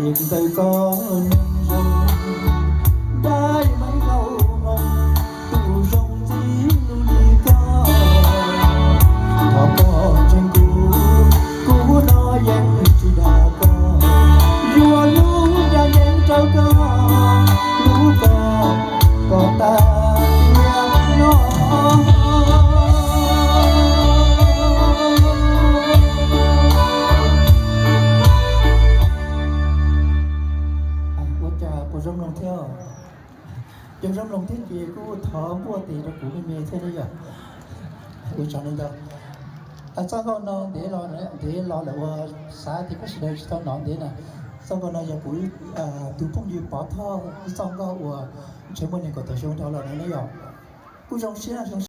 Ntawm koj neeg zoo, dab meej laus hmoob, tus zoo ntxim hlub li koj. Thov koj ntseeg kuv, kuv no yeej tsis dag koj, yuav hlub ncaj ncees rau koj, hlub koj kom tas tiam no. Ua cas puas zoo mloog thiab? Yog zoo mloog thiab ces kuj thov npuaj tes rau kuv me me thiab na yom. Ua tsaug ntau. Txoj nkauj no ntev los, ntev los lawm uas xav tias koj sawv daws tsis tau hnov ntev na. Txoj nkauj no yog kuv tus phooj ywg Pov Thoj ib txoj nkauj uas ntshe muaj nees nkaum tawm xyoo dhau los no na yom. Kuj zoo siab zoo